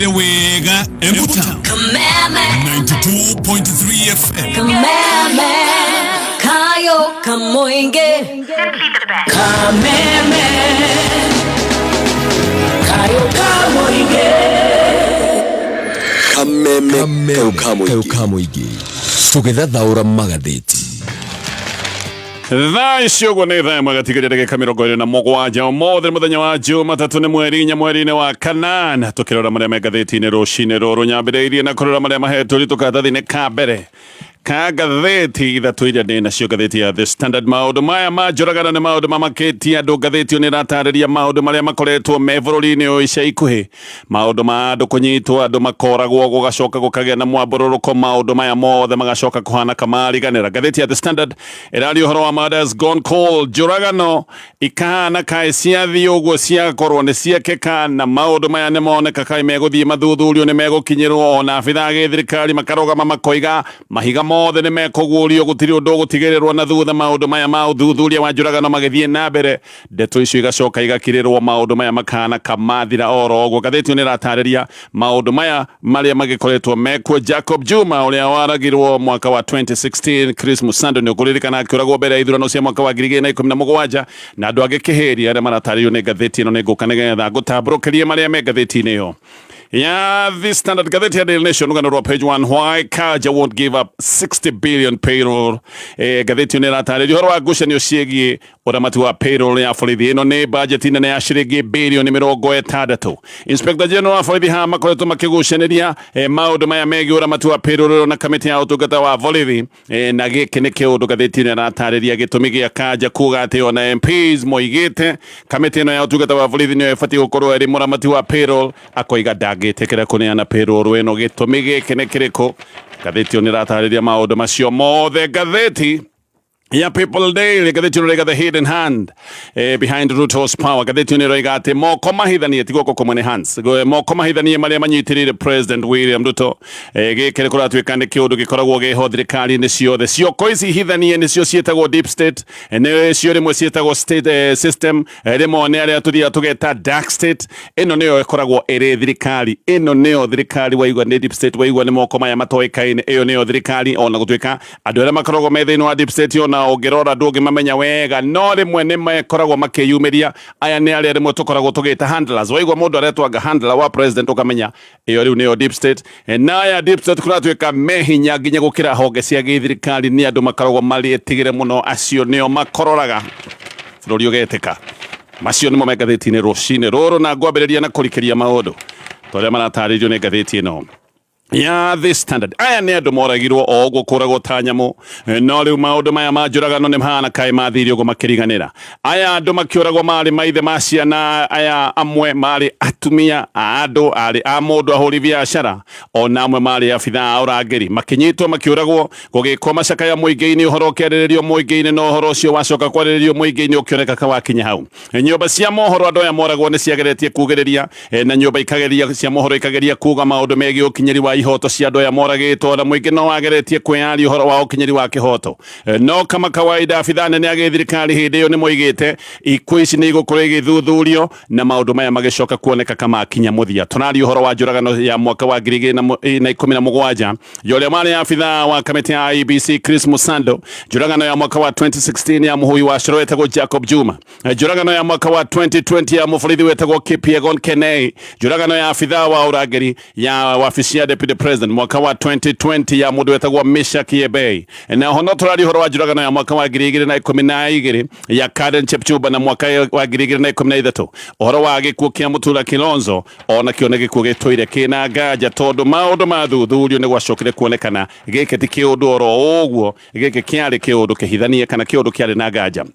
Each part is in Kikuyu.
Wega Embu Town. Kameme. 92.3 FM. Kameme. Kayo Kamoinge. Kameme Kayo Kamoinge. Kameme kayo ka mũingĩ tũgĩthathaũra magathĩti. Thaa ici ũguo nĩ thaa 1 gatigaria ndagĩka 27. Ũmũthĩ nĩ mũthenya wa Jumatatũ, nĩ mweri 4 mweri-inĩ wa kanana. Tũkĩrora marĩa me ngathĩti-inĩ rũcinĩ rũrũ, nyambĩrĩirie na kũrora marĩa mahetwo ritũ karatathi-inĩ ka mbere ka ngathĩti ithatũ iria ndĩ nacio. Ngathĩti ya The Standard, maũndũ maya ma njũragano nĩ maũndũ mamakĩtie andũ. Ngathĩti ĩyo nĩ ĩratarĩria maũndũ marĩa makoretwo me bũrũri-inĩ ũyũ ica ikuhĩ, maũndũ ma andũ kũnyitwo, andũ makoragwo, gũgacoka gũkagĩa na mwambũrũrũko, maũndũ maya mothe magacoka kũhana kamariganĩra. Ngathĩti ya The Standard ĩraria ũhoro wa murders gone cold, njũragano ikahana kaĩ ciathiĩ ũguo ciakorwo nĩ ciekĩka, na maũndũ maya nĩ moneka kaĩ megũthiĩ mathuthurio, nĩ megũkinyĩrwo. Ona abithaa gĩthirikari makarũgama makoiga mahiga mothe nĩ mekũguũrio, gũtirĩ ũndũ ũgũtigĩrĩrwo na thutha. Maũndũ maya ma ũthuthuria wa njũragano magĩthiĩ na mbere, ndeto icio igacoka igakirĩrwo, maũndũ maya makahana kamathira oro ũguo. Ngathĩti ĩyo nĩ ĩratarĩria maũndũ maya marĩa magĩkoretwo mekuo. Jacob Juma ũrĩa waragirwo mwaka wa 2016, Chris Musando nĩ ũkũririkana akĩũragwo mbere ya ithurano cia mwaka wa 2017, na andũ angĩ kĩhĩri arĩa maratarĩrio nĩ ngathĩti ĩno. Nĩ ngũka nĩgetha ngũtambũrũkĩrie marĩa me ngathĩti-inĩ ĩyo ya The Standard. Ngathĩti ya Daily Nation, rũgano rwa page 1, why Kanja won't give up 60 billion payroll. Ngathĩti ĩyo nĩ ĩratarĩria ũhoro wa ngucanio ciĩgiĩ ũramati wa payroll ya borithi. Ĩno nĩ bajeti nene ya ciringi birioni 60. Inspector General wa borithi haha makoretwo makĩgucanĩria maũndũ maya megiĩ ũramati wa payroll na kamĩtĩ ya ũtungata wa borithi. Na gĩkĩ nĩ kĩũndũ ngathĩti ĩno ĩratarĩria gĩtũmi gĩa Kanja kuga atĩ ona MPs moigĩte kamĩtĩ ĩno ya ũtungata wa borithi nĩyo ĩbatiĩ gũkorwo ĩrĩ mũramati wa payroll, akoiga ndangĩtĩkĩra kũneana payroll ĩno. Gĩtũmi gĩkĩ nĩ kĩrĩkũ? Ngathĩti ĩyo nĩ ĩratarĩria maũndũ macio mothe. Ngathĩti ya People Daily, ngathĩti ĩno ĩroiga the hidden hand behind Ruto's power. Ngathĩti ĩno ĩroiga atĩ moko mahithanie, ti guoko kũmwe, nĩ hands, moko mahithanie marĩa manyitĩrĩire President William Ruto. Gĩkĩ nĩ kũratuĩka nĩ kĩũndũ gĩkoragwo gĩho thirikari-inĩ ciothe. Cioko ici hithanie nĩcio ciĩtagwo deep state, nĩcio rĩmwe ciĩtagwo state system, rĩmwe nĩ arĩa tũthiaga tũgeta dark state. Ĩno nĩyo ĩkoragwo ĩrĩ thirikari, ĩno nĩyo thirikari. Waigua nĩ deep state, waigua nĩ moko maya matoĩkaine, ĩyo nĩyo thirikari. Ona gũtuĩka andũ arĩa makoragwo me thĩinĩ wa deep state, ona ũngĩrora ndũngĩmamenya wega, no rĩmwe nĩ makoragwo makĩyumĩria. Aya nĩ arĩa rĩmwe tũkoragwo tũgĩta handlers. Waigua mũndũ aretwanga handler wa president, ũkamenya ĩyo rĩu nĩyo deep state. Na aya deep state kũratuĩka me hinya nginya gũkĩra honge cia gĩthirikari. Nĩ andũ makoragwo marĩ etigĩre mũno, acio nĩo makororaga bũrũri ũgetĩka. Macio nĩmo me ngathĩti-inĩ rũcinĩ rũrũ, na ngwambĩrĩria na kũrikĩria maũndũ ta ũrĩa maratarĩrio nĩ ngathĩti ĩno ya The Standard. Aya nĩ andũ moragirwo o ũguo kũragwo ta nyamũ. No rĩu maũndũ maya ma njũragano nĩ mahana kaĩ mathire ũguo makĩriganĩra. Aya andũ makĩũragwo marĩ maithe ma ciana, aya amwe marĩ atumia a andũ, arĩ a mũndũ ahũri biacara, ona amwe marĩ abithaa a ũrangĩri, makĩnyitwo makĩũragwo, gũgĩkwo macakaya mũingĩ-inĩ, ũhoro ũkĩarĩrĩrio mũingĩ-inĩ, na ũhoro ũcio wacoka kwarĩrĩrio mũingĩ-inĩ ũkĩoneka kawakinya hau. Nyũmba cia mohoro andũ aya moragwo nĩ ciageretie kugĩrĩria, na nyũmba ikageria cia mohoro ikageria kuga maũndũ megiĩ ũkinyĩri wa ihoto cia andũ aya moragĩtwo, na mũingĩ no wageretie kwĩyaria ũhoro wa ũkinyĩri wa kĩhoto. No kama kawaida abithaa nene a gĩthirikari hĩndĩ ĩyo nĩ moigĩte ikuũ ici nĩ igũkorwo igĩthuthurio, na maũndũ maya magĩcoka kuoneka kamakinya mũthia. Tũraria ũhoro wa njũragano ya mwaka wa 2017 ya ũrĩa warĩ abithaa wa kamĩtĩ ya IEBC Chris Musando, njũragano ya mwaka wa 2016 ya mũhũi wa coro wetagwo Jacob Juma, njũragano ya mwaka wa 2020 ya mũborithi wetagwo Kipyegon Kenei, njũragano ya abithaa wa ũrangĩri ya wabici ya deputy president mwaka wa 2020 ya mũndũ wetagwo Meshack Yebei, na ho no tũraria ũhoro wa njũragano ya mwaka wa 2012 ya Karen Chepchumba, na mwaka wa 2013 ũhoro wa gĩkuũ kĩa Mũtura Kilonzo. Ona kĩo nĩ gĩkuũ gĩtũire kĩna nganja, tondũ maũndũ mathuthurio nĩ gwacokire kuonekana gĩkĩ ti kĩũndũ oro ũguo, gĩkĩ kĩarĩ kĩũndũ kĩhithanie kana kĩũndũ kĩarĩ na nganja.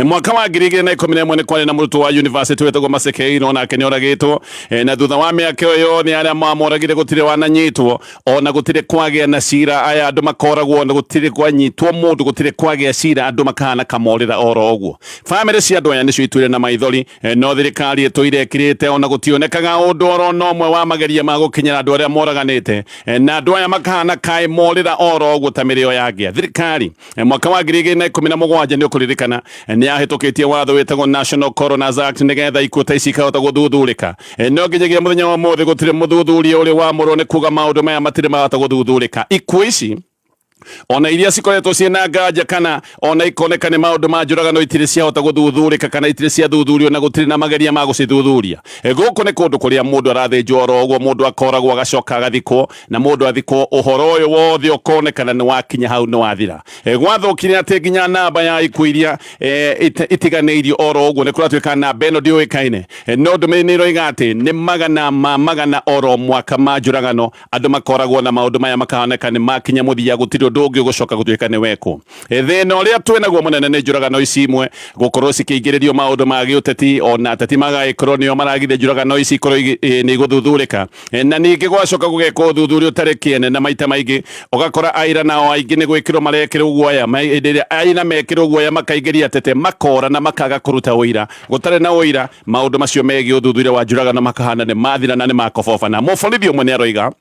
Mwaka wa 2011 nĩ kwarĩ na mũrutwo wa university wetagwo Masekeino, onake nĩ oragĩtwo. Na thutha wa mĩaka ĩyo yothe arĩa mamoragire gũtirĩ wananyitwo, ona gũtirĩ kwagĩa na cira. Aya andũ makoragwo na gũtirĩ kwanyitwo mũndũ, gũtirĩ kwagĩa cira, andũ makahana kamorĩra oro ũguo. Bamĩrĩ cia andũ aya nĩcio ituire na maithori. No thirikari ĩtũire ĩkirĩte, ona gũtionekaga ũndũ oro na ũmwe wa mageria ma gũkinyĩra andũ arĩa moraganĩte. Na andũ aya makahana kaĩ morĩra oro ũguo ta mĩrĩo yangĩa thirikari. Mwaka wa 2017 nĩ ũkũririkana. Nĩ yahĩtũkĩtie watho wĩtagwo National Coroners Act nĩgetha ikuũ ta ici ikahota gũthuthurĩka. No nginyagia mũthenya wa ũmũthĩ gũtirĩ mũthuthuria ũrĩ wamũrwo nĩ kuga maũndũ maya matirĩ mahota gũthuthurĩka. Ikuũ ici ona iria cikoretwo ciĩna nganja kana ona ikoneka nĩ maũndũ ma njũragano itirĩ ciahota gũthuthurĩka kana itirĩ ciathuthurio na gũtirĩ na mageria ma gũcithuthuria. Gũkũ nĩ kũndũ kũrĩa mũndũ arathĩnjwo oro ũguo, mũndũ akoragwo agacoka agathikwo, na mũndũ athikwo ũhoro ũyũ wothe ũkonekana nĩ wakinya hau nĩ wathira. Gwathũkire atĩ nginya namba ya ikuũ iria itiganĩirio oro ũguo nĩ kũratuĩka namba ĩno ndĩũĩkaine. No ndũmĩrĩri nĩ ĩroiga atĩ nĩ magana ma magana oro mwaka ma njũragano andũ makoragwo na maũndũ maya makaoneka nĩ makinya mũthia, gũtirĩ ũndũ ũngĩ ũgũcoka gũtuĩka nĩ wekwo. Thĩna ũrĩa twĩnaguo mũnene nĩ njũragano ici imwe gũkorwo cikĩingĩrĩrio maũndũ ma gĩũteti, ona ateti magagĩkorwo nĩo maragiria njũragano ici ikorwo nĩ igũthuthurĩka. Na ningĩ gwacoka gũgekwo ũthuthuria ũtarĩ kĩene, na maita maingĩ ũgakora aira nao aingĩ nĩ gwĩkĩrwo marekĩrwo guoya. Hĩndĩ ĩrĩa aira mekĩrwo guoya makaingĩria atete, makora na makaga kũruta ũira. Gũtarĩ na ũira, maũndũ macio megiĩ ũthuthuria wa njũragano makahana nĩ mathira na nĩ makobobana. Mũborithi ũmwe nĩ aroiga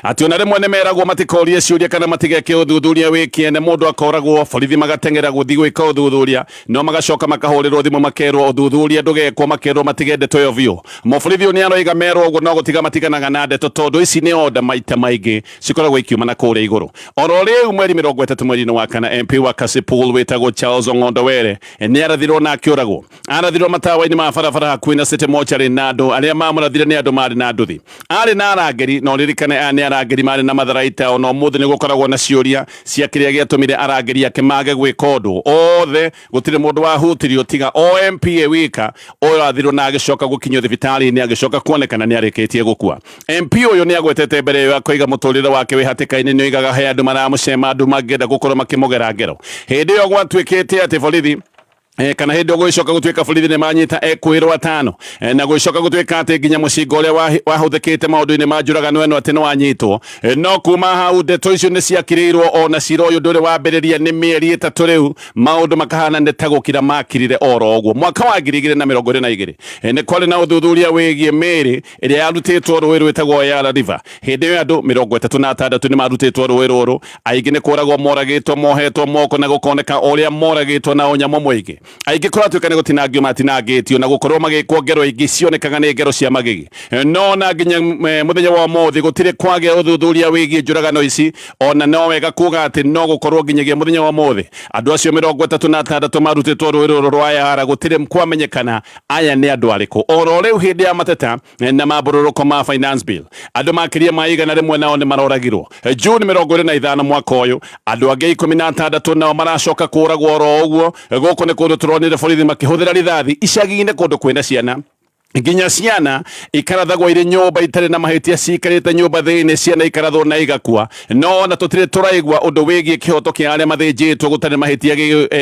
atĩ ona rĩmwe nĩ meragwo matikorie ciũria kana matigeke ũthuthuria wĩ kĩene. Mũndũ akoragwo borithi magateng'era gũthiĩ gwĩka ũthuthuria, no magacoka makahũrĩrwo thimũ makerwo ũthuthuria ndũgekwo, makerwo matige ndeto ĩyo biũ. Mũborithi ũyũ nĩ aroiga merwo ũguo no gũtiga matiganaga na ndeto, tondũ ici nĩ order maita maingĩ cikoragwo ikiuma na kũrĩa igũrũ. Oro rĩu mweri 30 mweri-inĩ wa kana, MP wa Kasipul wĩtagwo Charles Ong'ondo Were nĩ arathirwo na akĩũragwo. Arathirwo matawa-inĩ ma barabara hakuhĩ na City Mortuary, na andũ arĩa mamũrathire nĩ andũ marĩ na nduthi, arĩ na arangĩri. Na ũririkane aya nĩ arangĩri marĩ na matharaita. Ona ũmũthĩ nĩ gũkoragwo na ciũria cia kĩrĩa gĩatũmire arangĩri ake mage gwĩka ũndũ. Othe gũtirĩ mũndũ wahutirio tiga o MPA wika ũyũ athirwo na agĩcoka gũkinyio thibitarĩ-inĩ, agĩcoka kuonekana nĩ arĩkĩtie gũkua. MP ũyũ nĩ agwetete mbere ĩyo akoiga mũtũrĩre wake wĩ hatĩka-inĩ, nĩ oigaga he andũ maramũcema, andũ mangĩenda gũkorwo makĩmũgera ngero. Hĩndĩ ĩyo gwatuĩkĩte atĩ borithi kana hĩndĩ ĩyo gũgĩcoka gũtuĩka borithi nĩ manyita ekwĩrwo atano, na gũgĩcoka gũtuĩka atĩ nginya mũcinga ũrĩa wahũthĩkĩte maũndũ-inĩ ma njũragano ĩno atĩ nĩ wanyitwo. No kuma hau ndeto icio nĩ ciakirĩirwo, ona cira ũyũ ndũrĩ wambĩrĩria nĩ mĩeri 3 rĩu, maũndũ makahana nĩ ta gũkira makirire oro ũguo. Mwaka wa 2022 nĩ kwarĩ na ũthuthuria wĩgiĩ mĩĩrĩ ĩrĩa yarutĩtwo rũĩ rwĩtagwo Yala River. Hĩndĩ ĩyo andũ 36 nĩ marutĩtwo rũĩ rũrũ, aingĩ nĩ kũragwo moragĩtwo, mohetwo moko na gũkoneka ũrĩa moragĩtwo na ũnyamũ mũingĩ. Aingĩ kũratuĩka nĩ gũtinangio matinangĩtio na gũkorwo magĩkwo ngero ingĩ cionekaga nĩ ngero cia magigi. No na nginya mũthenya wa ũmũthĩ gũtirĩ kwagĩa ũthuthuria wĩgiĩ njũragano ici. Ona no wega kuga atĩ no gũkorwo nginyagia mũthenya wa ũmũthĩ andũ acio 36 marutĩtwo rũĩ rũrũ rwa Yara gũtirĩ kwamenyekana aya nĩ andũ arĩkũ. Oro rĩu hĩndĩ ya mateta na mambũrũrũko ma finance bill, andũ makĩria ma 100 nao nĩ maroragirwo. June 25 mwaka ũyũ, andũ angĩ 16 nao maracoka kũragwo oro ũguo. Gũkũ nĩ kũndũ tũronire borithi makĩhũthĩra rithathi icagi-inĩ kũndũ kwĩna ciana, nginya ciana ikarathagwo irĩ nyũmba itarĩ na mahĩtia, ciikarĩte nyũmba thĩinĩ, ciana ikarathwo na igakua. No ona tũtirĩ tũraigua ũndũ wĩgiĩ kĩhoto kĩa arĩa mathĩnjĩtwo gũtarĩ mahĩtia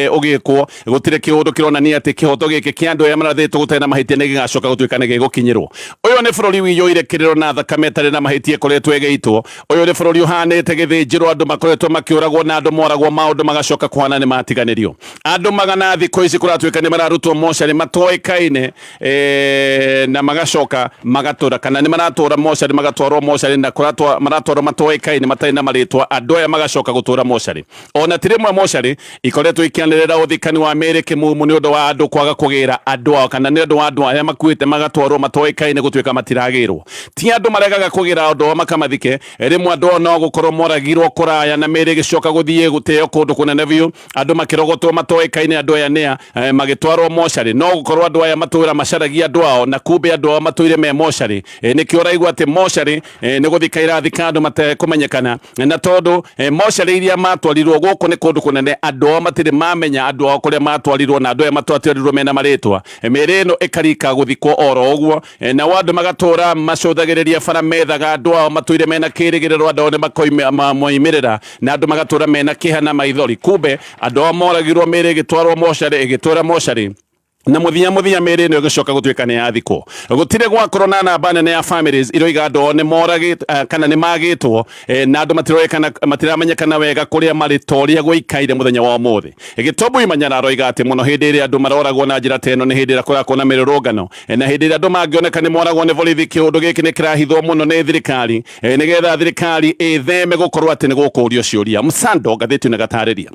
ũgĩkwo. Gũtirĩ kĩũndũ kĩronania atĩ kĩhoto gĩkĩ kĩa andũ arĩa marathĩtwo gũtarĩ na mahĩtia nĩ gĩgacoka gũtuĩka nĩ gĩgũkinyĩrwo. Ũyũ nĩ bũrũri wiyũire kĩrĩro na thakame ĩtarĩ na mahĩtia ĩkoretwo ĩgĩitwo. Ũyũ nĩ bũrũri ũhanĩte gĩthĩnjĩro, andũ makoretwo makĩũragwo na andũ moragwo, maũndũ magacoka kũhana nĩ matiganĩrio. Andũ magana thikũ ici kũratuĩka nĩ mararutwo mocarĩ matoĩkaine, na magacoka magatũra kana nĩ maratũra mocarĩ, magatwarwo mocarĩ na maratwarwo matoĩkaine matarĩ na marĩtwa. Andũ aya magacoka gũtũra mocarĩ. Ona ti rĩmwe mocarĩ ikoretwo ikĩanĩrĩra ũthikani wa mĩĩrĩ kĩmumu nĩ ũndũ wa andũ kwaga kũgĩra andũ ao, kana nĩ ũndũ wa andũ arĩa makuĩte magatwarwo matoĩkaine gũtuĩka matiragĩrwo. Ti andũ maregaga kũgĩra andũ ao makamathike, rĩmwe andũ ao no gũkorwo moragirwo kũraya na mĩĩrĩ ĩgĩcoka gũthiĩ gũteo kũndũ kũnene biũ, andũ makĩrogotwo matoĩkaine andũ aya nĩa, magĩtwarwo mocarĩ. No gũkorwo andũ aya matũra macaragia andũ ao na kumbe andũ ao matũire me mocarĩ. Nĩkĩo ũraigua atĩ mocarĩ nĩ gũthika irathika andũ matekũmenyekana, na tondũ mocarĩ iria matwarirwo gũkũ nĩ kũndũ kũnene, andũ ao matirĩ mamenya andũ ao kũrĩa matwarirwo, na andũ aya matwarirwo mena marĩtwa. Mĩĩrĩ ĩno ĩkarika gũthikwo oro ũguo, nao andũ magatũra macũthagĩrĩria bara methaga andũ ao matũire mena kĩrĩgĩrĩro, andũ ao nĩ makoimĩrĩra, na andũ magatũra mena kĩeha na maithori. Kumbe andũ ao moragirwo mĩĩrĩ ĩgĩtwarwo mocarĩ, ĩgĩtũra mocarĩ, na mũthia mũthia mĩĩrĩ ĩno ĩgĩcoka gũtuĩka nĩ yathikwo. Gũtirĩ gwakorwo na namba nene ya families iroiga andũ ao nĩ moragĩtwo kana nĩ magĩtwo, na andũ matiramenyekana wega kũrĩa marĩ ta ũrĩa gũikaire mũthenya wa ũmũthĩ. Gĩtombui Manyara aroiga atĩ mũno hĩndĩ ĩrĩa andũ maroragwo na njĩra ta ĩno nĩ hĩndĩ ĩrĩa kũrakorwo na mĩrũrũngano, na hĩndĩ ĩrĩa andũ mangĩoneka nĩ moragwo nĩ borithi, kĩũndũ gĩkĩ nĩ kĩrahithwo mũno nĩ thirikari, nĩgetha thirikari ĩtheme gũkorwo atĩ nĩ gũkũrio ciũria. Msando ngathĩti-inĩ gatarĩria.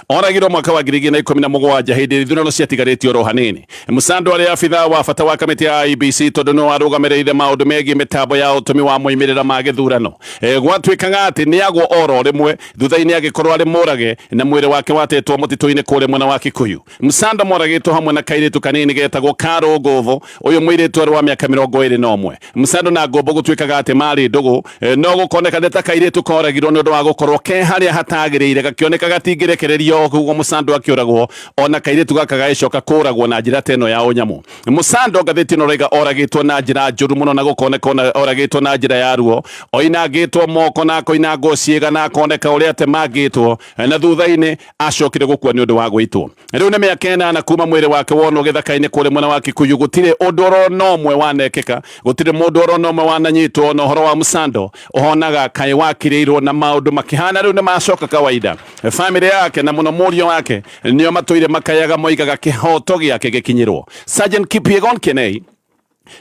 Oragirwo mwaka wa 2017 hĩndĩ ĩrĩa ithurano ciatigarĩtio oro hanini. Musando arĩ abithaa wa bata wa kamĩtĩ ya IEBC tondũ nĩwe warũgamĩrĩire maũndũ megiĩ mĩtambo ya ũtũmi wa moimĩrĩra ma gĩthurano. Gwatuĩkaga atĩ nĩ agwo oro rĩmwe, thutha-inĩ agĩkorwo arĩ mũrage na mwĩrĩ wake watetwo mũtitũ-inĩ kũrĩa mwena wa Kikuyu. Musando moragĩtwo hamwe na kairĩtu kanini getagwo Carol Ngũbũ. Ũyũ mũirĩtu arĩ wa mĩaka 21. Musando na Ngũbũ gũtuĩkaga atĩ marĩ ndũgũ, no gũkoneka nĩ ta kairĩtu koragirwo nĩ ũndũ wa gũkorwo ke harĩa hatagĩrĩire, gakĩoneka gatingĩrekererio, koguo Musando akĩũragwo, ona kairĩtu gaka gagĩcoka kũragwo na njĩra ta ĩno ya ũnyamũ. Musando ngathĩti ĩno raiga oragĩtwo na njĩra njũru mũno na gũkoneka ona oragĩtwo na njĩra ya ruo, oinangĩtwo moko na akoinangwo ciĩga na akoneka ũrĩa atemangĩtwo, na thutha-inĩ acokire gũkua nĩ ũndũ wa gũitwo. Rĩu nĩ mĩaka 8 kuma mwĩrĩ wake wonwo gĩthaka-inĩ kũrĩa mwena wa Kikuyu. Gũtirĩ ũndũ oro na ũmwe wanekĩka, gũtirĩ mũndũ oro na ũmwe wananyitwo, na ũhoro wa Musando ũhonaga kaĩ wakirĩirwo na maũndũ makĩhana rĩu nĩ macoka kawaida. Famĩlĩ yake na mũno mũriũ wake nĩo matũire makayaga moigaga kĩhoto gĩake gĩkinyĩrwo. Sergeant Kipyegon Kenei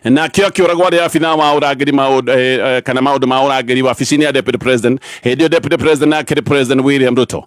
nakĩo akĩũragwo arĩ abithaa wa ũrangĩri kana maũndũ ma ũrangĩri wabici-inĩ ya Deputy President. Hĩndĩ ĩyo Deputy President akĩrĩ President William Ruto.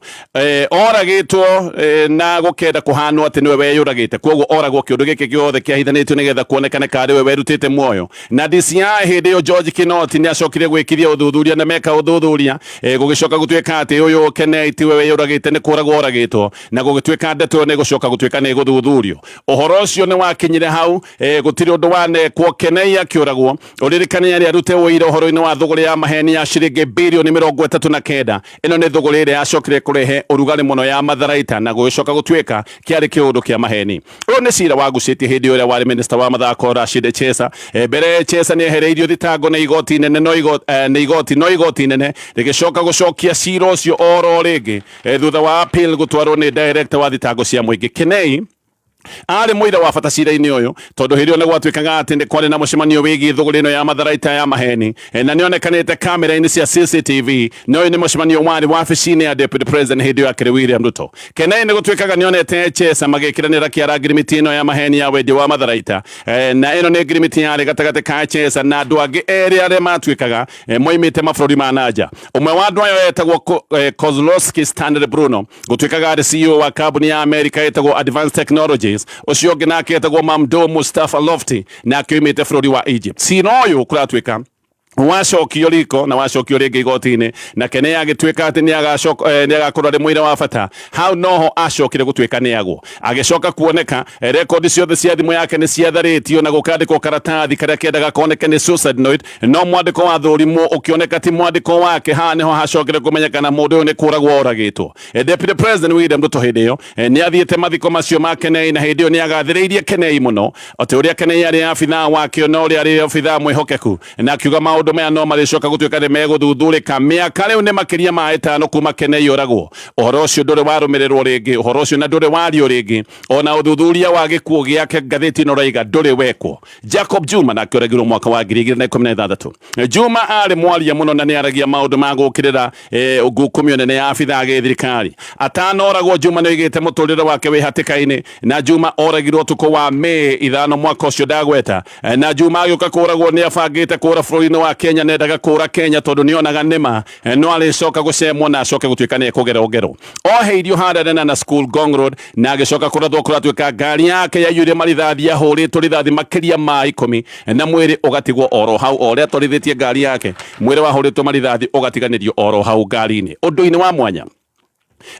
Oragĩtwo na gũkenda kũhanwo atĩ nĩwe weyũragĩte, koguo oragwo kĩũndũ gĩkĩ gĩothe kĩahithanĩtio nĩgetha kuonekane karĩ we werutĩte muoyo. Na DCI hĩndĩ ĩyo George Kinoti nĩ acokire gwĩkithia ũthuthuria na meka ũthuthuria, gũgĩcoka gũtuĩka atĩ ũyũ Kenei tiwe weyũragĩte, nĩ kũragwo oragĩtwo, na gũgĩtuĩka ndeto ĩyo nĩ gũcoka gũtuĩka nĩ gũthuthurio. Ũhoro ũcio nĩ wakinyire hau, gũtirĩ ũndũ wanekwo. Kenei akĩũragwo. Ũririkane arĩa arute ũira ũhoro-inĩ wa thũgũrĩ ya maheni ya ciringi birioni 39. Ĩno nĩ thũgũrĩ ĩrĩa yacokire kũrehe ũrugarĩ mũno ya matharaita na gũgĩcoka gũtuĩka kĩarĩ kĩũndũ kĩa maheni. Ũyũ nĩ cira wagucĩtie hĩndĩ ĩrĩa warĩ minister wa mathako Rashid Chesa. Mbere Chesa nĩ ehereirio thitango nĩ igoti nene, no nĩ igoti, no igoti nene rĩgĩcoka gũcokia cira ũcio oro rĩngĩ, thutha wa appeal gũtwarwo nĩ director wa thitango cia mũingĩ. Kenei arĩ mũira wa bata cira-inĩ ũyũ tondũ hĩndĩ ĩyo nĩ gwatuĩkaga atĩ nĩ kwarĩ na mũcemanio wĩgiĩ thũgũrĩ ĩno ya matharaita ya maheni, na nĩ onekanĩte kamera-inĩ cia CCTV, na ũyũ nĩ mũcemanio warĩ wabici-inĩ ya Deputy President hĩndĩ ĩyo akĩrĩ William Ruto. Kenei nĩ gũtuĩkaga nĩ onete Chesa magĩkĩranĩra kĩara ngirimiti ĩno ya maheni ya wendia wa matharaita, na ĩno nĩ ngirimiti yarĩ gatagatĩ ka Chesa na andũ angĩ erĩ arĩa matuĩkaga moimĩte mabũrũri ma nanja. Ũmwe wa andũ ayo etagwo Kozlowski Stanley Bruno, gũtuĩkaga arĩ CEO wa kambuni ya Amerika ĩtagwo Advanced Technologies. Ũcio ũngĩ nake etagwo Mamdouh Mustafa Lofty, nake oimĩte bũrũri wa Egypt. Cira ũyũ kũratuĩka wacokio riko na wacokio rĩngĩ igoti-inĩ, na Kenei agĩtuĩka atĩ nĩ agakorwo arĩ mũira wa bata. Hau noho acokire gũtuĩka nĩ agwo. Agĩcoka kuoneka rekondi ciothe cia thimũ yake nĩ ciatharĩtio na gũkandĩkwo karatathi karĩa kendaga koneke nĩ suicide note, no mwandĩko wa thũrimwo ũkĩoneka ti mwandĩko wake. Haha nĩho hacokire kũmenyekana mũndũ ũyũ nĩ kũragwo oragĩtwo. Deputy President William Ruto hĩndĩ ĩyo nĩ athiĩte mathiko macio ma Kenei, na hĩndĩ ĩyo nĩ agathĩrĩirie Kenei mũno atĩ ũrĩa Kenei arĩ abithaa wake na ũrĩa arĩ abithaa mwĩhokeku, na akiuga maũndũ maya no marĩcoka gũtuĩka nĩ megũthuthurĩka. Mĩaka rĩu nĩ makĩria ma 5 kuma Kenei oragwo. Ũhoro ũcio ndũrĩ warũmĩrĩrwo rĩngĩ, ũhoro ũcio na ndũrĩ wario rĩngĩ, ona ũthuthuria wa gĩkuũ gĩake ngathĩti ĩno raiga ndũrĩ wekwo. Jacob Juma nake oragirwo mwaka wa 2016. Juma arĩ mwaria mũno na nĩ aragia maũndũ ma gũkĩrĩra ngukumio nene ya abithaa gĩthirikari. Atanoragwo Juma nĩ oigĩte mũtũrĩre wake wĩ hatĩka-inĩ, na Juma oragirwo ũtukũ wa Mĩĩ 5 mwaka ũcio ndagweta. Na Juma agĩũka kũragwo nĩ abangĩte kũra bũrũri-inĩ wa Kenya, nendaga kũra Kenya tondũ nĩ onaga nĩma no arĩcoka gũcemwo na acoke gũtuĩka nĩ ekũgera ngero. Oheirio harĩa Lenana School Ngong Road na agĩcoka kũrathwo kũratuĩka ngari yake yaiyũire marithathi, yahũrĩtwo rithathi makĩria ma 10 na mwĩrĩ ũgatigwo oro hau. O ũrĩa atwarithĩtie ngari yake, mwĩrĩ wahũrĩtwo marithathi ũgatiganĩrio oro hau ngari-inĩ. Ũndũ-inĩ wa mwanya,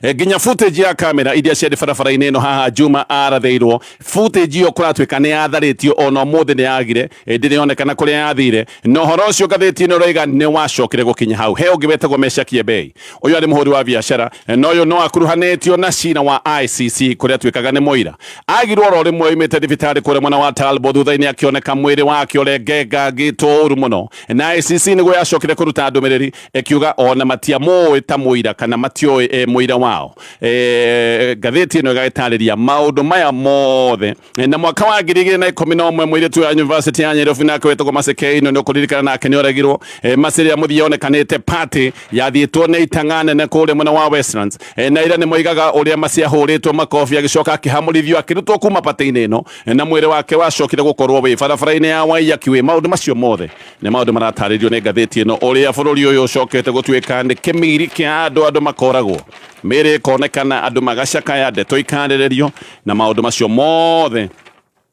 nginya footage ya kamera iria ciarĩ barabara-inĩ ĩno haha Juma arathĩirwo, footage ĩyo kũratuĩka nĩ yatharĩtio, ona ũmũthĩ nĩ yagire, ndĩrĩonekana kũrĩa yathire. Na ũhoro ũcio ngathĩti ĩno ĩroiga nĩ wacokire gũkinya hau. He ũngĩ wetagwo Meshack Yebei, ũyũ arĩ mũhũri wa biacara, na ũyũ no akuruhanĩtio na cira wa ICC kũrĩa atuĩkaga nĩ mũira. Agirwo oro rĩmwe oimĩte thibitarĩ kũrĩa mwena wa Talbo, thutha-inĩ akĩoneka mwĩrĩ wake ũrengengangĩtwo ũru mũno. Na ICC nĩguo yacokire kũruta ndũmĩrĩri ĩkiuga ona matiamũĩ ta mũira kana matioĩ mũira wao. Ngathĩti ĩno ĩgagĩtarĩria maũndũ maya mothe. Na mwaka wa 2011 mũirĩtu wa University ya Nairobi nake wetagwo Mercy Keino nĩ ũkũririkana nake nĩ oragirwo. Mercy rĩrĩa mũthia onekanĩte party yathiĩtwo nĩ itang'a nene kũrĩa mwena wa Westlands. Na ira nĩ moigaga ũrĩa Mercy ahũrĩtwo makobi agĩcoka akĩhamũrithio akĩrutwo kuma party-inĩ ĩno, na mwĩrĩ wake wacokire gũkorwo wĩ barabara-inĩ ya Waiyaki. Wĩ maũndũ macio mothe nĩ maũndũ maratarĩrio nĩ ngathĩti ĩno, ũrĩa bũrũri ũyũ ũcokete gũtuĩka nĩ kĩmiri kĩa andũ, andũ makoragwo. Mĩĩrĩ ĩkonekana, andũ magacakaya, ndeto ikarĩrĩrio, na maũndũ macio mothe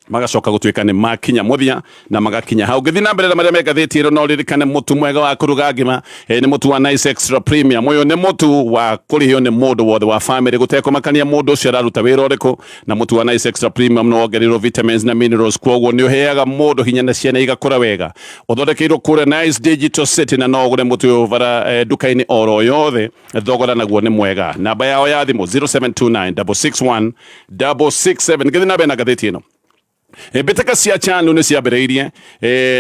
magacoka gũtuĩka nĩ makinya mũthia na magakinya hau. Ngĩthiĩ na mbere na marĩa me ngathĩti ĩno, no ririkane mũtu mwega wa kũruga ngima nĩ mũtu wa Nice Extra Premium. Ũyũ nĩ mũtu wa kũrĩhio nĩ mũndũ wothe wa family, gũtekũmakania mũndũ ũcio araruta wĩra ũrĩkũ. Na mũtu wa Nice Extra Premium nĩ wongereirwo vitamins na minerals, kwoguo nĩ ũheaga mũndũ hinya na ciana igakũra wega. Ũthondekeirwo kũrĩa Nice Digital City, na no ũgũre mũtu ũyũ bara nduka-inĩ oro yothe, thogora naguo nĩ mwega. Namba yao ya thimũ 0729 661 667. Ngĩthiĩ na mbere na ngathĩti ĩno, mbĩtĩka cia CHAN nĩ ciambĩrĩirie,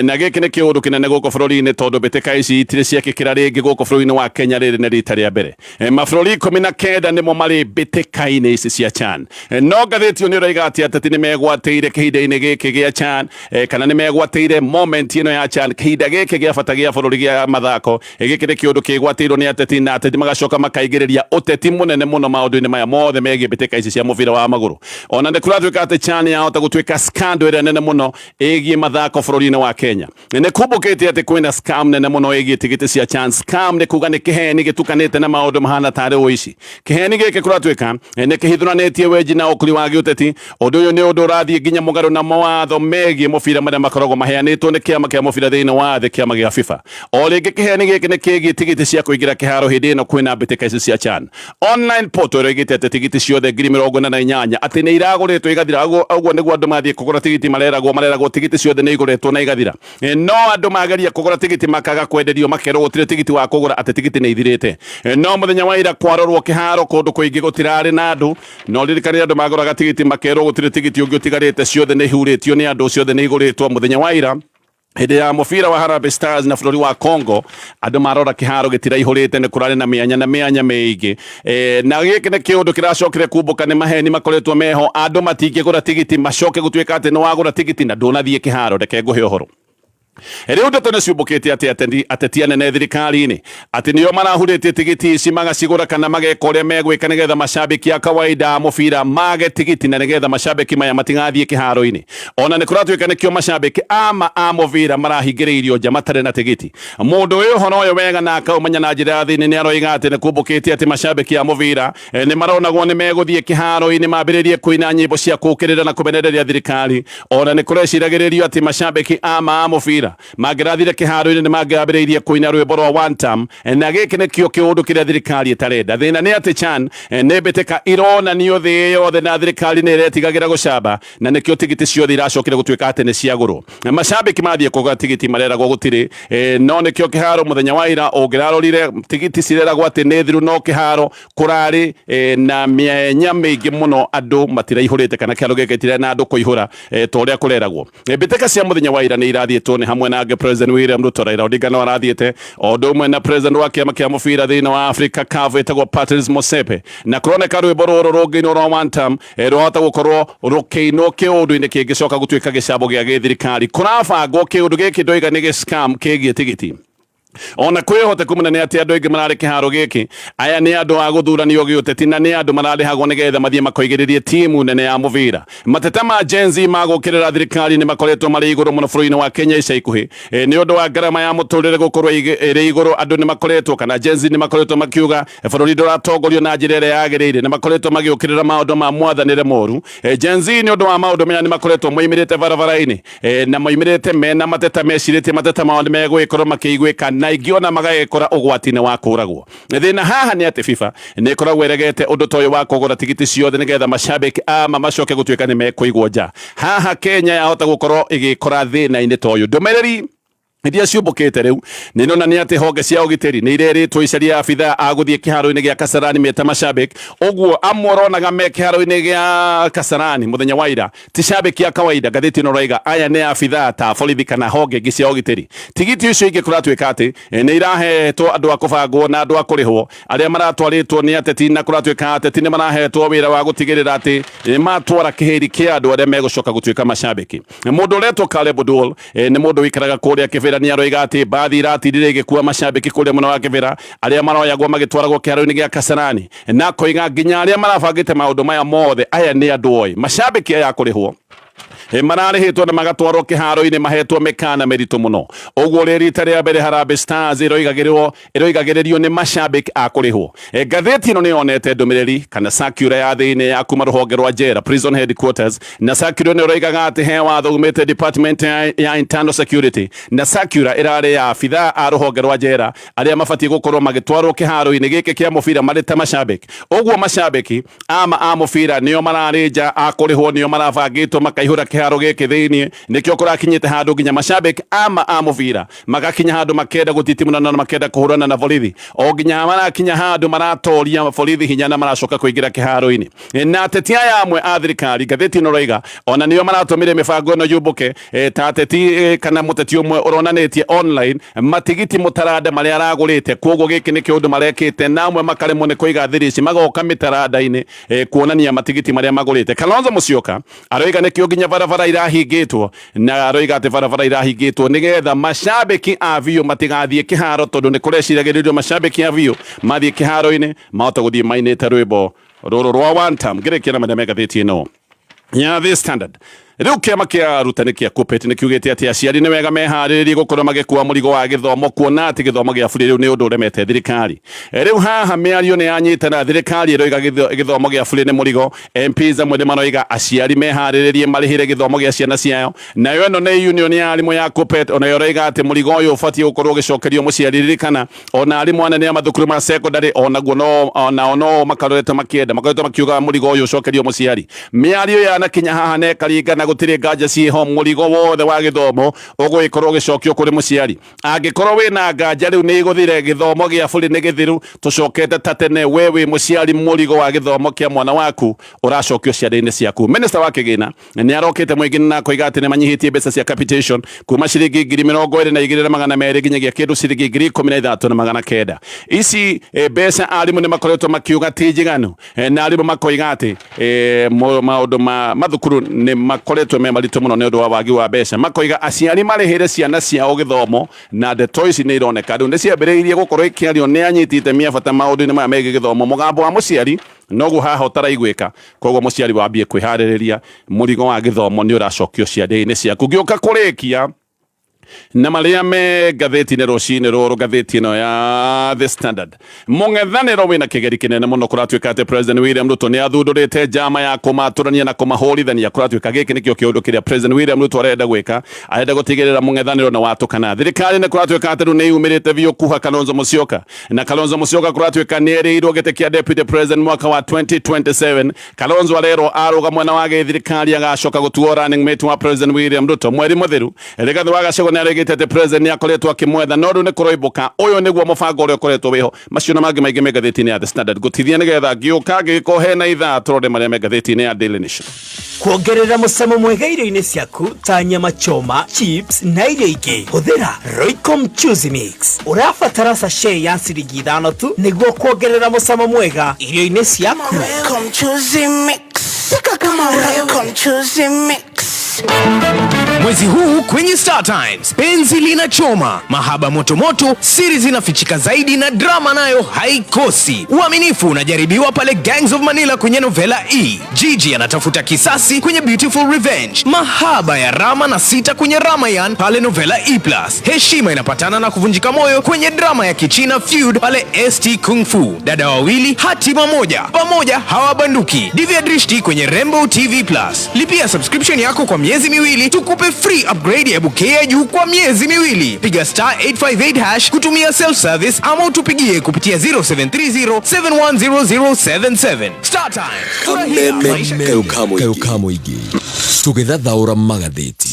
na gĩkĩ nĩ kĩũndũ kĩnene gũkũ bũrũri-inĩ, tondũ mbĩtĩka ici itirĩ ciekĩkĩra rĩngĩ gũkũ bũrũri-inĩ wa Kenya. Rĩrĩ nĩ rita rĩa mbere. Mabũrũri 19 nĩmo marĩ mbĩtĩka-inĩ ici cia CHAN. No ngathĩti ĩyo nĩ ĩroiga atĩ ateti nĩ megwatĩire kĩhinda-inĩ gĩkĩ gĩa CHAN, kana nĩ megwatĩire moment ĩno ya CHAN, kĩhinda gĩkĩ gĩa bata gĩa bũrũri gĩa mathako. Gĩkĩ nĩ kĩũndũ kĩgwatĩirwo nĩ ateti, na ateti magacoka makaingĩrĩria ũteti mũnene mũno maũndũ-inĩ maya mothe megiĩ mbĩtĩka ici cia mũbira wa magũrũ. Ona nĩ kũratuĩka atĩ CHAN yahota gũtuĩka scandal ĩrĩa nene mũno ĩgiĩ mathako bũrũri-inĩ wa Kenya. Nĩ kumbũkĩte atĩ kwĩna scam nene mũno ĩgiĩ tigiti cia CHAN. Scam nĩ kuga nĩ kĩheni gĩtukanĩte na maũndũ mahana tarĩ ũici. Kĩheni gĩkĩ kũratuĩka nĩ kĩhithũranĩtie wenji na ũkuri wa gĩũteti. Ũndũ ũyũ nĩ ũndũ ũrathiĩ nginya mũgarũ na mawatho megiĩ mũbira marĩa makoragwo maheanĩtwo nĩ kĩama kĩa mũbira thĩinĩ wa thĩ, kĩama gĩa FIFA. O rĩngĩ kĩheni gĩkĩ nĩ kĩgiĩ tigiti cia kũingĩra kĩharo hĩndĩ ĩno kwĩna mbĩtĩka ici cia CHAN. Online portal ĩroigĩte atĩ tigiti ciothe 48,000 atĩ nĩ iragũrĩtwo igathira. Ũguo nĩguo andũ mathiĩ kũgũra tigiti mareragwo tigiti ciothe nĩ igũrĩtwo na igathira. No andũ mageria kũgũra tigiti makaga kwenderio, makerwo gũtirĩ tigiti wa kũgũra, atĩ tigiti nĩ ithirĩte. No mũthenya wa ira kwarorwo kĩharo kũndũ kũingĩ gũtirarĩ na andũ. No ririkane andũ magũraga tigiti makerwo gũtirĩ tigiti ũngĩ ũtigarĩte, ciothe nĩ ihurĩtio nĩ andũ, ciothe nĩ igũrĩtwo. Mũthenya wa ira hĩndĩ ya mũbira wa Harambee Stars na bũrũri wa Congo, andũ marora kĩharo gĩtiraihũrĩte, nĩ kũrarĩ na mĩanya na mĩanya mĩingĩ. Na gĩkĩ nĩ kĩũndũ kĩracokire kumbũka nĩ maheni makoretwo meho, andũ matingĩgũra tigiti macoke gũtuĩka atĩ nĩ wagũra tigiti na ndũnathiĩ kĩharo. Reke ngũhe ũhoro. Rĩu ndeto nĩ ciumbũkĩte atĩ ateti anene thirikari-inĩ atĩ nĩo marahurĩtie tigiti ici, magacigũra kana mageka ũrĩa megwĩka nĩgetha macambĩki a kawaida a mũbira mage tigiti, na nĩgetha macambĩki maya matigathiĩ kĩharo-inĩ. Ona nĩ kũratuĩka nĩkĩo macambĩki ama a mũbira marahingĩrĩirio nja matarĩ na tigiti. Mũndũ ũyũ ũhoro ũyũ wega na akaũmenya na njĩra ya thĩinĩ nĩ aroiga atĩ nĩ kumbũkĩte atĩ macambĩki a mũbira nĩ maronagwo nĩ megũthiĩ kĩharo-inĩ mambĩrĩrie kũina nyĩmbo cia kũũkĩrĩra na kũmenereria thirikari. Ona nĩ kũreciragĩrĩrio atĩ macambĩki ama a mũbira mangĩrathire kĩharo-inĩ nĩ mangĩrambĩrĩirie kũina rwĩmbo rwa one term, na gĩkĩ nĩkĩo kĩũndũ kĩrĩa thirikari ĩtarenda. Thĩna nĩ atĩ CHAN nĩ mbĩtĩka ironanio thĩ yothe, na thirikari nĩ ĩretigagĩra gũcamba, na nĩkĩo tigiti ciothe iracokire gũtuĩka atĩ nĩ ciagũrwo. Macambĩki mathiĩ kũgũra tigiti mareragwo gũtirĩ, no nĩkĩo kĩharo mũthenya wa ira ũngĩrarorire tigiti cireragwo atĩ nĩ thiru, no kĩharo kũrarĩ na mĩanya mĩingĩ mũno, andũ matiraihũrĩte kana kĩharo gĩkĩ gĩtirĩ na andũ kũihũra ta ũrĩa kũreragwo. Mbĩtĩka cia mũthenya wa ira nĩ irathiĩtwo nĩ hamwe na angĩ President William Ruto, Raila Odinga no arathiĩte, o ũndũ ũmwe na president wa kĩama kĩa mũbira thĩinĩ wa Africa CAF ĩtagwo Patrice Motsepe. Na kũroneka rwĩmbo rũrũ rũngĩinwo rwa one term rwahota gũkorwo rũkĩinwo kĩũndũ-inĩ kĩngĩcoka gũtuĩka gĩcambo gĩa gĩthirikari. Kũrabangwo kĩũndũ gĩkĩ ndoiga nĩ gĩ-scam kĩgiĩ tigiti. Ona kwĩ ũhoteku mũnene atĩ andũ aingĩ mararĩ kĩharo gĩkĩ aya nĩ andũ a gũthuranio gĩũteti, na nĩ andũ mararĩhagwo nĩgetha mathiĩ makoigĩrĩrie timu nene ya mũbira. Mateta ma Gen Z ma gũũkĩrĩra thirikari nĩ makoretwo marĩ igũrũ mũno bũrũri-inĩ wa Kenya ica ikuhĩ. Nĩ ũndũ wa ngarama ya mũtũrĩre gũkorwo ĩrĩ igũrũ, andũ nĩ makoretwo kana Gen Z nĩ makoretwo makiuga bũrũri ndũratongorio na njĩra ĩrĩa yagĩrĩire. Nĩ makoretwo magĩũkĩrĩra maũndũ ma mwathanĩre moru. Gen Z nĩ ũndũ wa maũndũ maya nĩ makoretwo moimĩrĩte barabara-inĩ, na moimĩrĩte mena mateta, mecirĩtie mateta mao nĩ megũgĩkorwo makĩiguĩka, na ingĩ ona magagĩkora ũgwati-inĩ wa kũragwo. Thĩna haha nĩ atĩ FIFA nĩ ĩkoragwo ĩregete ũndũ ta ũyũ wa kũgũra tigiti ciothe nĩgetha macambĩki ama macoke gũtuĩka nĩ mekũigwo nja. Haha Kenya yahota gũkorwo ĩgĩkora thĩna-inĩ ta ũyũ. Ndũmĩrĩri iria ciũmbũkĩte rĩu nĩ ironania atĩ honge cia ũgitĩri nĩ irerĩtwo icarie abithaa a gũthiĩ kĩharo-inĩ gĩa Kasarani meta macambĩki. Ũguo amwe ũronaga me kĩharo-inĩ gĩa Kasarani mũthenya wa ira ti cambĩki a kawaida. Ngathĩti ĩno ĩroiga aya nĩ abithaa ta borithi kana honge ingĩ cia ũgitĩri. Tigiti icio ingĩ kũratuĩka atĩ nĩ irahetwo andũ a kũbangwo na andũ a kũrĩhwo arĩa maratwarĩtwo nĩ ateti, na kũratuĩka ateti nĩ marahetwo wĩra wa gũtigĩrĩra atĩ nĩ matwara kĩhĩri kĩa andũ arĩa megũcoka gũtuĩka macambĩki. Mũndũ ũretwo Caleb Oduol, nĩ mũndũ ũikaraga kũrĩa Kĩbĩra, nĩ aroiga atĩ mbathi iratindire igĩkua macambĩki kũrĩa mwena wa Kĩbĩra arĩa maroyagwo magĩtwaragwo kĩharo-inĩ gĩa Kasarani, na akoiga nginya arĩa marabangĩte maũndũ maya mothe aya nĩ andũ oĩ macambĩki aya a kũrĩhwo. Mararĩhĩtwo na magatwarwo kĩharo-inĩ mahetwo mĩkana mĩritũ mũno. Ũguo rĩ rita rĩa mbere Harambee Stars ĩroigagĩrĩrio nĩ macambĩki a kũrĩhwo. Ngathĩti ĩno nĩ yonete ndũmĩrĩri kana circular ya thĩinĩ ya kuma rũhonge rwa njera, prison headquarters, na circular ĩno ĩroigaga atĩ he watho umĩte department ya internal security, na circular ĩrarĩ ya abithaa a rũhonge rwa njera arĩa mabatiĩ gũkorwo magĩtwarwo kĩharo-inĩ gĩkĩ kĩa mũbira marĩ ta macambĩki. Ũguo macambĩki ama a mũbira nĩo mararĩ nja a kũrĩhwo, nĩo marabangĩtwo makaihũra kĩharo gĩkĩ thĩinĩ. Nĩkĩo kũrakinyĩte handũ nginya macambĩki ama a mũbira magakinya handũ makenda gũtitimũrana na makenda kũhũrana na borithi, o nginya marakinya handũ maratoria borithi hinya na maracoka kũingĩra kĩharo-inĩ. Na ateti aya amwe a thirikari, ngathĩti ĩno ĩroiga ona nĩo maratũmire mĩbango ĩno yũmbũke, ta ateti kana mũteti ũmwe ũronanĩtie online matigiti mũtaranda marĩa aragũrĩte. Koguo gĩkĩ nĩkĩo ũndũ marekĩte, na amwe makaremwo nĩ kũiga thiri ici, magoka mĩtaranda-inĩ kuonania matigiti marĩa magũrĩte. Kalonzo Musyoka aroiga nĩkĩo nginya barabara irahingĩtwo, na aroiga atĩ barabara irahingĩtwo nĩgetha macambĩki a biũ matigathiĩ kĩharo, tondũ nĩ kũreciragĩrĩrio macambĩki a biũ mathiĩ kĩharo-inĩ mahote gũthiĩ mainĩte rwĩmbo rũrũ rwa one time. Ngĩrĩkia na marĩa me ngathĩti ĩno ya The Standard. Rĩu kĩama kĩa arutani kĩa KUPPET nĩ kiugĩte atĩ aciari nĩ wega meharĩrĩrie gũkorwo magĩkua mũrigo wa gĩthomo, kuona atĩ gĩthomo gĩa bũrĩ rĩu nĩ ũndũ ũremete thirikari. Rĩu haha mĩario nĩ yanyitana, thirikari ĩroiga gĩthomo gĩa bũrĩ nĩ mũrigo, MPs amwe nĩ maroiga aciari meharĩrĩrie marĩhĩre gĩthomo gĩa ciana ciao. Nayo ĩno nĩ union ya arimũ ya KUPPET, onayo ĩroiga atĩ mũrigo ũyũ ũbatiĩ gũkorwo ũgĩcokerio mũciari. Ririkana ona arimũ anene a mathukuru ma secondary onaguo no onao no makoretwo makĩenda, makoretwo makiuga mũrigo ũyũ ũcokerio mũciari. Mĩario yanakinya haha na ĩkaringana, gũtirĩ nganja ciĩho, mũrigo wothe wa gĩthomo ũgũgĩkorwo ũgĩcokio kũrĩ mũciari. Angĩkorwo wĩna nganja rĩu nĩ igũthire, gĩthomo gĩa bũrĩ nĩ gĩthiru, tũcokete ta tene, we wĩ mũciari mũrigo wa gĩthomo kĩa mwana waku ũracokio ciande-inĩ ciaku. Minister wa kĩgĩna nĩ arokĩte mũingĩ na koiga atĩ nĩ manyihĩtie mbeca cia capitation kuma ciringi 22,200 nginyagia kĩndũ ciringi 13,900. Ici mbeca arimũ nĩ makoretwo makiuga ti njiganu, na arimũ makoiga atĩ maũndũ ma mathukuru nĩ makoretwo me maritũ mũno nĩ ũndũ wa wagi wa mbeca. Makoiga aciari marĩhĩre ciana ciao gĩthomo, na ndeto ici nĩ ironeka rĩu nĩ ciambĩrĩirie gũkorwo ikĩario nĩ anyiti itemi a bata maũndũ-inĩ maya megiĩ gĩthomo. Mũgambo wa mũciari noguo haha ũtaraiguĩka, koguo mũciari wambie kwĩharĩrĩria, mũrigo wa gĩthomo nĩ ũracokio ciande-inĩ ciaku. Ngĩũka kũrĩkia na marĩa me ngathĩti-inĩ rũcinĩ rũrũ, ngathĩti ĩno ya The Standard, mũng'ethanĩro wĩna kĩgeri kĩnene mũno. Kũratuĩka atĩ President William Ruto nĩ athundũrĩte njama ya kũmatũrania na kũmahũrithania. Kũratuĩka gĩkĩ nĩkĩo kĩũndũ kĩrĩa President William Ruto arenda gwĩka, arenda gũtigĩrĩra mũng'ethanĩro nĩ watũkana. Thirikari nĩ kũratuĩka atĩ rĩu nĩ yumĩrĩte biũ kuha Kalonzo Musyoka, na Kalonzo Musyoka kũratuĩka nĩ erĩirwo gĩtĩ kĩa Deputy President mwaka wa 2027. Kalonzo arerwo arũga mwena wa gĩthirikari agacoka gũtuo running mate wa President William Ruto. Mweri mũthiru Rigathi wa Gachagua nĩ aregete atĩ President nĩ akoretwo akĩmwetha, no rĩu nĩ kũroimbũka ũyũ nĩguo mũbango ũrĩa ũkoretwo wĩho. Macio na mangĩ maingĩ me ngathĩti-inĩ ya The Standard. Ngũtithia nĩgetha ngĩũka ngĩgĩkorwo hena ithaa tũrore marĩa me ngathĩti-inĩ ya Daily Nation. Kuongerera mũcamo mwega irio-inĩ ciaku ta nyama choma, chips na irio ingĩ, hũthĩra Royco Mchuzi Mix. Ũrabatara sachet ya ciringi 5 tu nĩguo kuongerera mũcamo mwega irio-inĩ ciaku. Royco Mchuzi Mix. Pika kama Royco Mchuzi Mix. Mwezi huu kwenye Star Times, penzi linachoma, mahaba motomoto, siri zinafichika zaidi na drama nayo haikosi. Uaminifu unajaribiwa pale Gangs of Manila kwenye novela E. Gigi anatafuta kisasi kwenye Beautiful Revenge. Mahaba ya Rama na Sita kwenye Ramayan pale novela E+. Heshima inapatana na kuvunjika moyo kwenye drama ya Kichina Feud pale ST Kung Fu. Dada wawili hatima moja, pamoja hawabanduki. Divya Drishti kwenye Rainbow TV Plus. Lipia subscription yako kwa miezi miwili tukupe free upgrade ya bouquet ya juu kwa miezi miwili. Piga star 858 hash kutumia self service ama utupigie kupitia 0730 710077. Star Times. Furahia maisha. Kayo mũingĩ tũgĩthathaũra magathĩti.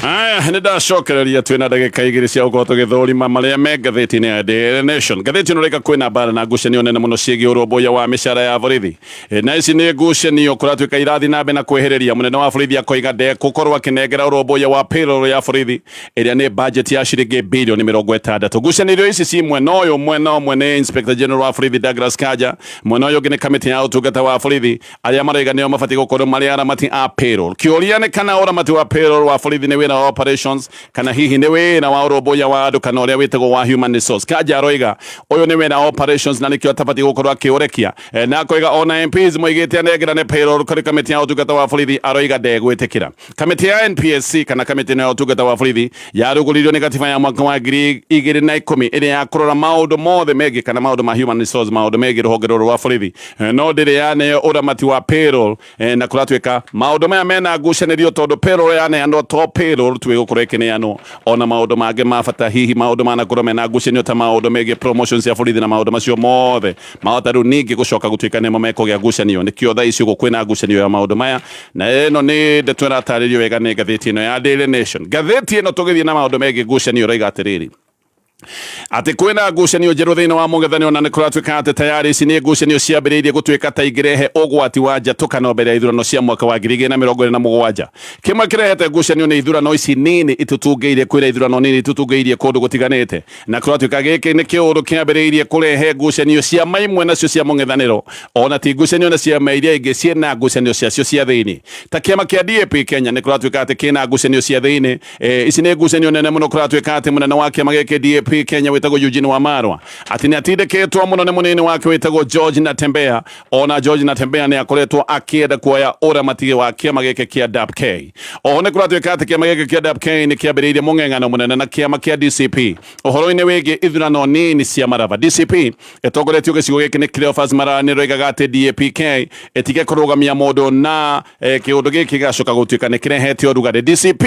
Aya, nĩ ndacokereria twĩna ndagĩka 2 cia gũkorwo tũgĩthũrima marĩa me ngathĩti-inĩ ya Daily Nation. Ngathĩti ĩno rĩka kwĩna mbara na ngucanio nene mũno ciĩgiĩ ũrũmbũiya wa mĩcara ya borithi. Na ici nĩ ngucanio kũratuĩka irathiĩ na mbere na kwĩhĩrĩria. Mũnene wa borithi akoiga ndekũkorwo akĩnengera ũrũmbũiya wa payroll ya borithi ĩrĩa nĩ budget ya ciringi bilioni 60. Ngucanio ici ci mwena ũyũ, mwena ũmwe nĩ Inspector General wa borithi Douglas Kanja, mwena ũyũ ũngĩ nĩ kamĩtĩ ya ũtungata wa borithi arĩa maroiga nĩo mabatiĩ gũkorwo marĩ aramati a payroll. Kĩũria nĩ kana ũramati wa payroll wa borithi nĩ wĩra wa operations kana hihi nĩ wĩra wa ũrũmbũiya wa andũ kana ũrĩa wĩtagwo wa human resource. Kanja aroiga ũyũ nĩ wĩra wa operations na nĩkĩo atabatiĩ gũkorwo akĩũrekia. Na akoiga ona MPs moigĩte anengerane payroll kũrĩ kamĩtĩ ya ũtungata wa borithi, aroiga ndegwĩtĩkĩra. Kamĩtĩ ya NPSC kana kamĩtĩ ĩno ya ũtungata wa borithi yarugũririo nĩ gatiba ya mwaka wa 2010 ĩrĩa ya kũrora maũndũ mothe megiĩ kana maũndũ ma human resource, maũndũ megiĩ rũhonge rũrũ rwa borithi. No ndĩrĩ yaneo ũramati wa payroll, na kũratuĩka maũndũ maya mena ngucanĩrio tondũ payroll yaneanwo to payroll tu ĩgũkorwo ĩkĩneanwo, ona maũndũ mangĩ ma bata, hihi maũndũ manakorwo mena ngucanio ta maũndũ megiĩ promotions ya borithi na maũndũ macio mothe mahota rĩu ningĩ gũcoka gũtuĩka nĩmo mekũgĩa ngucanio. Nĩkĩo thaa ici ũguo kwĩna ngucanio ya maũndũ maya, na ĩno nĩ ndeto ĩratarĩrio wega nĩ ngathĩti ĩno ya Daily Nation. Ngathĩti ĩno tũgĩthiĩ na maũndũ megiĩ ngucanio ĩroiga atĩrĩrĩ atĩ kwĩna ngucanio njerũ thĩinĩ wa mũng'ethanĩro, na nĩ kũratuĩka atĩ tayarĩ ici nĩ ngucanio ciambĩrĩirie gũtuĩka ta ingĩrehe ũgwati wa njatũkano mbere ya ithurano cia mwaka wa 2027. Kĩmwe kĩrehete ngucanio nĩ ithurano ici nini itutungĩire, kwĩra ithurano nini itutungĩirie kũndũ gũtiganĩte, na kũratuĩka gĩkĩ nĩ kĩũndũ kĩambĩrĩirie kũrehe ngucanio ciama imwe nacio cia mũng'ethanĩro, ona ti ngucanio na ciama iria ingĩ ciĩna ngucanio ciacio cia thĩinĩ, ta kĩama kĩa DAP Kenya nĩ kũratuĩka atĩ kĩna ngucanio cia thĩinĩ. Ici nĩ ngucanio nene mũno. Kũratuĩka atĩ mũnene wa kĩama gĩkĩ DAP Kenya wĩtagwo Eugene Wamalwa atĩ nĩ atindĩkĩtwo mũno nĩ mũnini wake wĩtagwo George Natembeya. Ona George Natembeya nĩ akoretwo akĩenda kuoya ũramati wa kĩama gĩkĩ kĩa DAP-K. Oho nĩ kũratuĩka atĩ kĩama gĩkĩ kĩa DAP-K nĩ kĩambĩrĩirie mũng'eng'ano mũnene na kĩama kĩa DCP ũhoro-inĩ wĩgiĩ ithurano nini cia maraba. DCP ĩtongoretio gĩcigo gĩkĩ nĩ Cleophas Malala nĩ roigaga atĩ DAP-K ĩtige kũrũgamia mũndũ na kĩũndũ gĩkĩ gĩgacoka gũtuĩka nĩ kĩrehete ũrugarĩ. DCP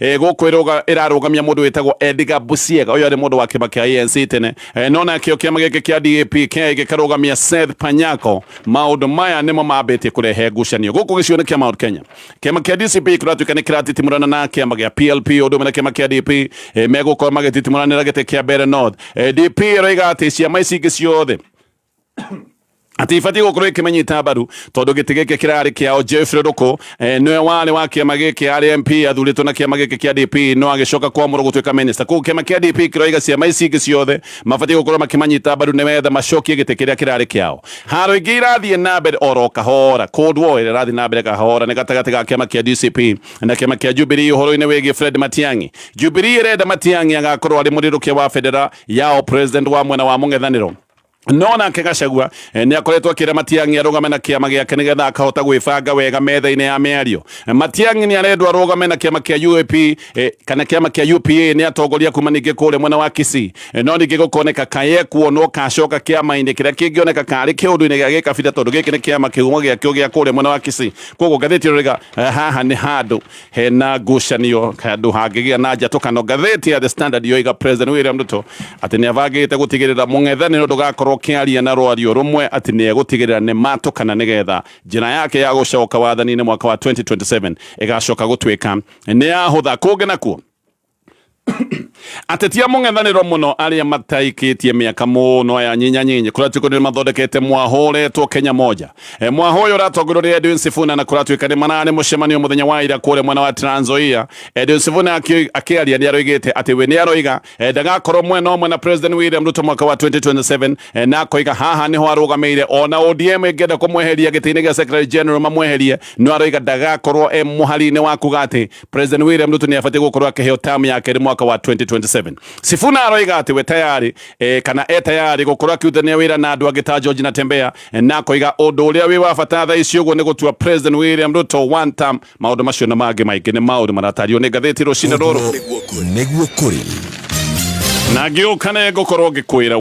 gũkũ ĩrarũgamia mũndũ wĩtagwo Edgar Busiega, ũyũ arĩ mũndũ wa kĩama kĩa ANC tene, no nakĩo kĩama gĩkĩ kĩa DAP-K gĩkarũgamia Seth Panyako. Maũndũ maya nĩmo mambĩtie kũrehe ngucanio gũkũ gĩcigo-inĩ kĩa Mount Kenya. Kĩama kĩa DCP kũratuĩka nĩ kĩratitimũrana na kĩama kĩa PLP ũndũ ũmwe na kĩama kĩa DP, megũkorwo magĩtitimũranĩra gĩtĩ kĩa Mbeere North. DP ĩroiga atĩ ciama ici ingĩ ciothe atĩ ibatiĩ gũkorwo ĩkĩmanyita mbaru tondũ gĩtĩ gĩkĩ kĩrarĩ kĩao. Jeffrey Ruku, nĩwe warĩ wa kĩama gĩkĩ, arĩ MP athurĩtwo na kĩama gĩkĩ kĩa DP, no agĩcoka kwamũrwo gũtuĩka minister. Koguo kĩama kĩa DP kĩroiga ciama ici ingĩ ciothe mabatiĩ gũkorwo makĩmanyita mbaru nĩgetha macokie gĩtĩ kĩrĩa kĩrarĩ kĩao. Haro ingĩ irathiĩ na mbere oro kahora, Cold War ĩrĩa ĩrathiĩ na mbere kahora nĩ gatagatĩ ga kĩama kĩa DCP na kĩama kĩa Jubilee ũhoro-inĩ wĩgiĩ Fred Matiang'i. Jubilee ĩrenda Matiang'i agakorwo arĩ mũrĩrũkia wa bendera yao, president wa mwena wa mũng'ethanĩro, no nake Gachagua nĩ akoretwo akĩra Matiang'i arũgame na kĩama gĩake nĩgetha akahota gwĩbanga wega metha-inĩ ya mĩario. Matiang'i nĩ arendwo arũgame na kĩama kĩa UAP, kana kĩama kĩa UPA nĩ atongoria kuma ningĩ kũrĩa mwena wa Kisii. No ningĩ gũkoneka kaye kuonwo kacoka kĩama-inĩ kĩrĩa kĩngĩoneka karĩ kĩũndũ-inĩ gĩa gĩkabira tondũ gĩkĩ nĩ kĩama kĩhumo gĩakĩo gĩa kũrĩa mwena wa Kisii. Koguo ngathĩti ĩroiga haha nĩ handũ hena ngucanio, handũ hangĩgĩa na njatũkano. Ngathĩti ya The Standard yoiga President William Ruto atĩ nĩ abangĩte gũtigĩrĩra mũng'ethanĩro ndũgakorwo ũkĩaria na rwario rũmwe, atĩ nĩ egũtigĩrĩra nĩ matũkana nĩgetha njĩra yake ya gũcoka wathani-inĩ mwaka wa 2027 ĩgacoka gũtuĩka nĩ yahũtha. Kũngĩ nakuo, ateti a mũng'ethanĩro mũno arĩa mataikĩtie mĩaka mũno aya nyinya nyinyi kũratuĩka nĩ mathondekete mwaho ũretwo Kenya Moja. Mwaho ũyũ ũratongorio nĩ Edwin Sifuna, na kũratuĩka nĩ mararĩ mũcemanio mũthenya wa ira kũrĩa mwena wa Trans Nzoia. Edwin Sifuna akĩaria nĩ aroigĩte atĩ we nĩ aroiga ndagakorwo mwena ũmwe na President William Ruto mwaka wa 2027, na akoiga haha nĩho arũgamĩire, ona ODM ĩngĩenda kũmweheria gĩtĩ-inĩ gĩa Secretary General mamweherie, no aroiga ndagakorwo e mũhari-inĩ wa kuga atĩ President William Ruto nĩ abatiĩ gũkorwo akĩheo term ya kerĩ mwaka wa 2027. Sifuna aroiga atĩ we tayari, kana e tayari gũkorwo akĩrutania wĩra na andũ angĩ ta George Natembeya, na akoiga ũndũ ũrĩa wĩ wa bata thaa ici ũguo nĩ gũtua President William Ruto one term. Maũndũ macio na mangĩ maingĩ nĩ maũndũ maratario nĩ ngathĩti rũcinĩ rũrũ. Nĩguo kũrĩ. Na ngĩũka nĩ ngũkorwo ngĩkwĩra.